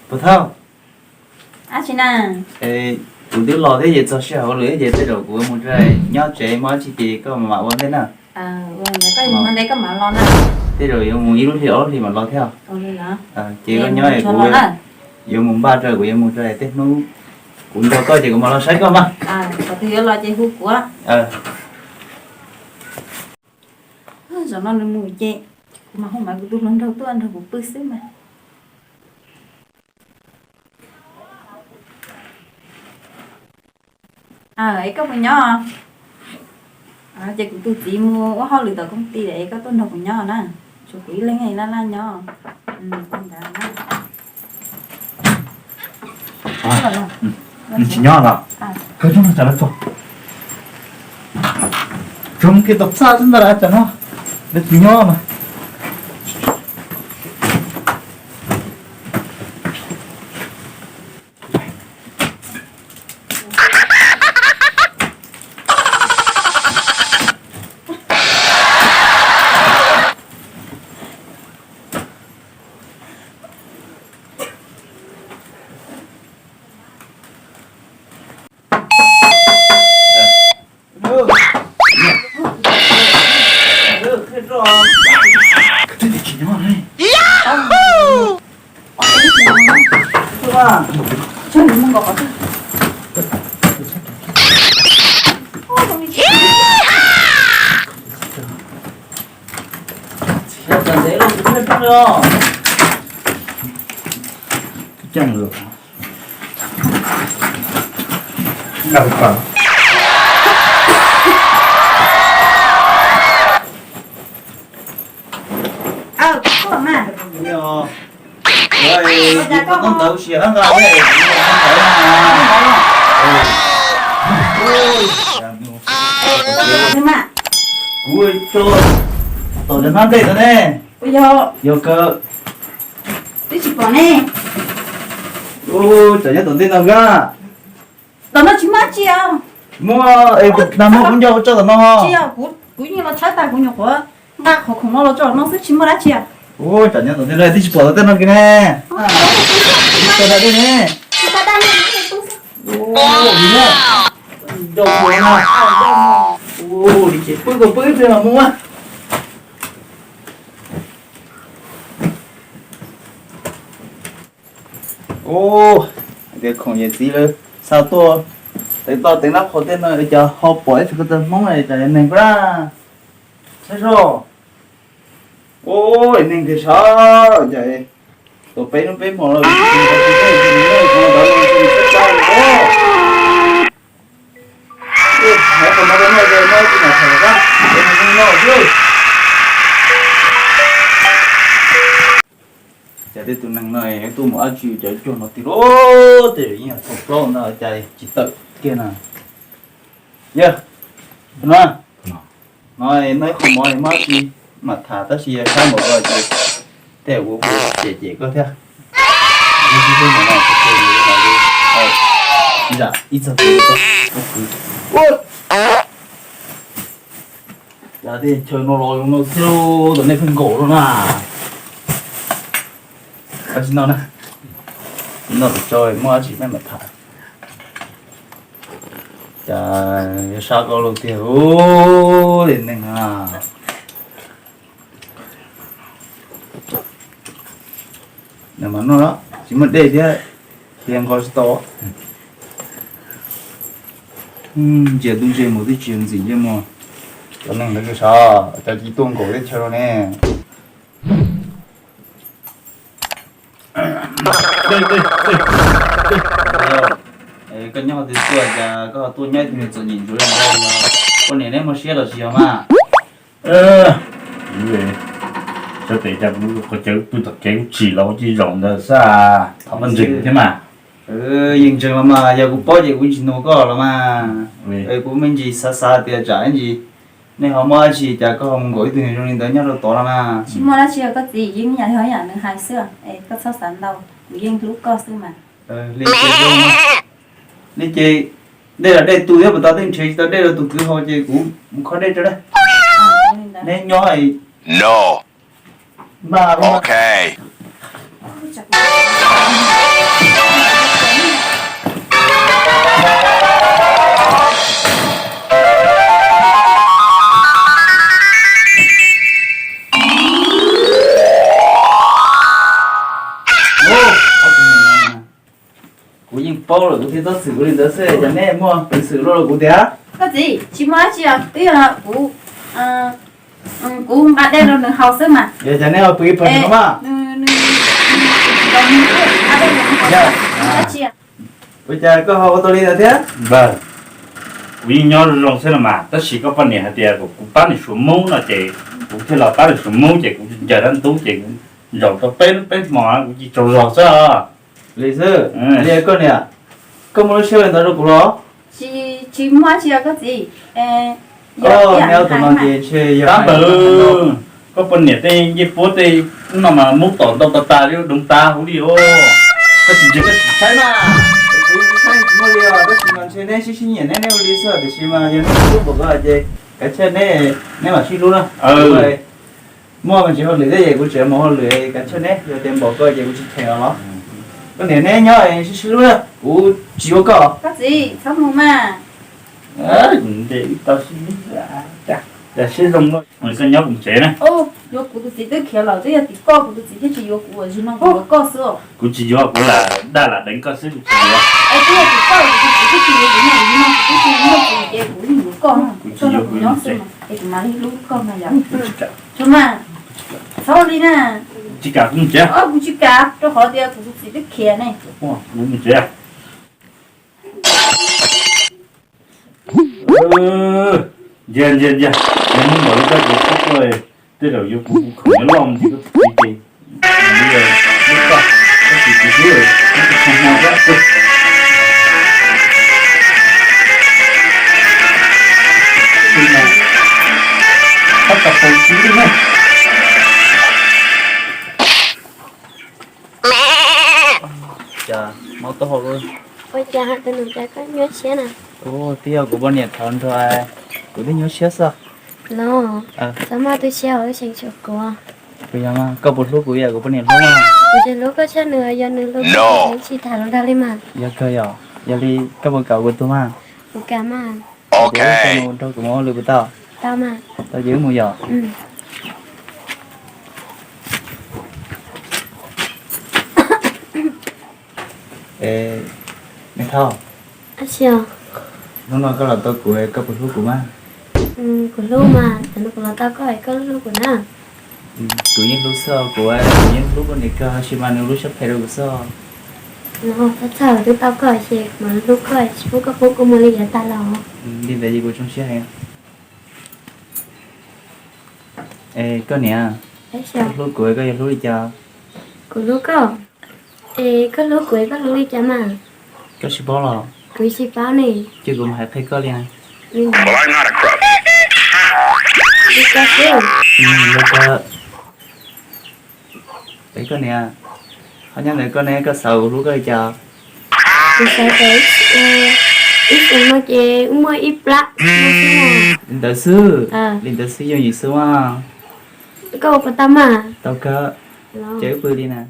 Puas tau? Ab tsi na. Kuv twb los thiab ces txog sij hawm ua luam ces tej zaum kuv mus nyob tsev muaj dab tsi ces koj mam ua ntej na. Tej zaum yuav mus ib lub hlis ob lub hlis mam los thiab. Ces koj nyob kuv yuav mus npaj rau, kuv yuav mus rau tej hnub kuv nco koj ces kuv mam los saib koj mas. Zaum no nws mus ces kuv mam hu mas kuv tus hluas nraug tuaj nrog kuv pw xwb mas. Es koj puas nyob? Ces kuv tus txiv mus ua hauj lwm tom koob tis es koj tuaj nrog kuv nyob na. Tshuav kuv ib leeg laj laj nyob. Nws tsis nyob los? Koj nyob no tsam no txog. Tsuas mus kiag tom txaj xwb ntag las tsam no. Nws tsis nyob mas. Kuv tso tom cov hnab nplej tod ne. Yog kawg. Twb tsis pom ne. Tsam nyob tom ntej no Nkaj. Tom no tsis muaj dab tsi os. Muaj, nag hmo kuv nco kuv tso tom no. Tsis yog, kuv yeej los tshawb tag kuv nyuam qhuav nqa qhov khoom no los tso no xwb tsis muaj dab tsi. Ua tsam nyob tom ntej no twb tsis pom tom tej no kiag ne. Tsis tau dab tsi ne. Ua li ces pw kom pw twg los mus. Ua tias khoom yawm txiv lawv xa tuaj teev toj teev nab qhua tej no cas ho pom ib txhia ko taw Hmoob cas yog neeg pab na. Saib soj. Ua neeg tiag sav cas tuaj peb hnub peb hmo los tsis tau tsis tau tsis tau. Cas tej tus neeg no tuaj mus dab tsi cov cuag no tiag lauj, tej zaum yeej yog thaum plaub ntag cas tsis tawm kiag na. Yog, no, no ib qho mov muab tsis mam tham tab sis yog sab npaum ko ces tej zaum kuv cem cem koj thiab. Ib txog Cas tej chaw no los zoo no xwb lauj, tom nej pheej nkaum lauj na. Tab sis no na, no tso muaj dab tsi nej mam tham. Cas yuav sab koj lub tiag ub li neeg na. Nws mas noj tsis muaj dej thiab, thiab nqos tsis tau. Ntsia tub ntsia mus twb tsis ntxim li mog. Cov neeg lawv sav, cov tsis tuaj nkaum teb chaws los ne. Koj nyob qhov twg tuaj cas koj ho tuaj nyob ib tug niag txom nyem ntsuav li ntawd, ua niam neb muaj siab los tsis yog mas. Sab tes cas kuv qhov chaw pw tom kev kuv tsim los ua tsis zaum ntawd xwb, thov koj ntseeg thiab mas. Yeej ntseeg los mas, yog kuv paub ces kuv tsis nug koj los mas. Kuv me ntsis xav xav tias tsam ib ntsis nej ho muaj dab tsi cas koj ho mus nkaum ib tug niag zoo li ntawd nyob rau tod los mas. Tsis muaj dab tsi os koj txiv, yeej yam li yam nws hais xwb, koj txhob xav ntau, kuv yeej hlub koj xwb mas. Li ces dej los dej tu thiab puas tau, tej nrhiav tsis tau dej rau tus kwv haus ces kuv mus kho dej rau. Neb nyob npaj. Kuv yeej paub lawm, kuv thiaj txhob xwm kuv li ntawd xwb, cas nej muaj peev xwm luaj li kuv tiag? Koj txiv, tsis muaj dab tsi os, twb yog kuv, kuv nqa dej rau nws haus xwb mas. Yog cas nej ho pw ib pawg no mas? Ua cas koj ho ua tau li ntawd thiab? Kuv yeej nyob zoo xwb no mas, tab sis koj poj niam hais tias kom kuv pab nws suav moob no ces kuv thiaj los pab nws suav moob ces kuv ncaws dab ntub ces kuv zaum tau peb lub peb hmo kuv cia tsaug zog xwb os. Li xwb, li koj niam, koj muaj lub siab li ntawd rau kuv los? Tsis muaj dab tsi os koj txiv. Neb ob tug no ces ntshe yog tab npawg, koj poj niam tej ncej puab tej no mas muab tom ntau tas tas li doov tas huv li os. Koj tsis ntseeg koj tsis saib mas. Kuv saib tsis muaj li os, tab sis mas ntshe neb sib sib nyiam neb neb ua li xwb, tiam sis mas yog neb hlub npaum ko ces kav tsij neb, neb mam sib hlub na. Muaj mas tsis hauj lwm thiab es kuv tseem mus hauj lwm, kav tsij neb, yog tias npaum ko ces kuv tsis cheem los los. Koj niam neb nyob sib sib hlub na, kuv tsis yuav koj. Koj txiv txhob mus mas. Tau sib hlub, sib zoo, koj nyob kuv tsev na. Yuav kuv tus txiv twb khiav lawm, twb yog tim koj kuv tus txiv thiaj tsis yuav kuv, zim no kuv yuav koj xwb. Kuv tsis yuav, kuv lam daj lam deev koj xwb, kuv tsis yuav. Es twb yog tim koj kuv tus txiv twb tsis yuav kuv, zim no kuv twb tsis muaj kuv ces kuv yeej yuav koj. Kuv tsis yuav, kuv nyob xwb es kuv mam li hlub koj mas yom. Tso mas, txhob li na. Tsis kam kuv mus tsev. Kuv tsis kam, rau qhov tias kuv tus txiv twb khiav ne. Ntsia, ntsia, ntsia, yog muaj npaum li koj ces koj tej zaum yuav kuv, kuv khoom yuav loj mus ntshe koj tus txiv ces kuv yuav hlub koj, tab sis kuv hlub lawm, kuv tsis tshua hmo thiab. Tab tom tau txiv li ne. Cas mob taub hau lawm. Ua cas tus nus cas koj nyuaj siab na? Ub, twb yog kuv poj niam thov nrog, kuv twb nyuaj siab xwb. No, txhob muaj tu siab, wb seem tshuav kuv. Puas yog mas, koj puas hlub kuv yam kuv poj niam hlub mas? Kuv tsis hlub koj tshaj nws, yog nws hlub kuv ces tsis tham hluas nraug li mas. Yog kawg yom, yog li koj puas kam kuv tus mas? Kuv kam mas. Ces wb tau mus nrog kuv mus hauj lwm puas tau? Tau mas. Tau ces wb mus yom. Es, Niam Thauj, hnub no koj los tau kuv, koj puas hlub kuv mas? Kuv hlub mas, tam no kuv los tau koj es koj hlub kuv na. Kuv yeej hlub xwb, kuv, kuv yeej hlub koj niam kawg, tab sis mas nws lub siab phem rau kuv xwb. No, txhob txhawj, twb tau koj ces kuv mam hlub koj, tsis pub koj pub kuv mus li yav tas los. Li ntawd ces kuv zoo siab heev. Es koj niam, koj hlub kuv koj yuav hlub li cas? Kuv hlub koj. Es koj hlub kuv koj hlub li cas mas? Koj tsis paub los? Kuv tsis paub ne. Cia kuv mus hais qhia koj li na. Li cas xwb? Es koj niam, ho nyob ntawm koj ne, koj xav kuv hlub koj li cas? Kuv xav tias ib xyoos no ces wb muaj ib plab. Li ntawd xwb, li ntawd xwb yooj yim xwb mas. Koj ua puas tau mas? Tau kawg. Ces wb pw li na.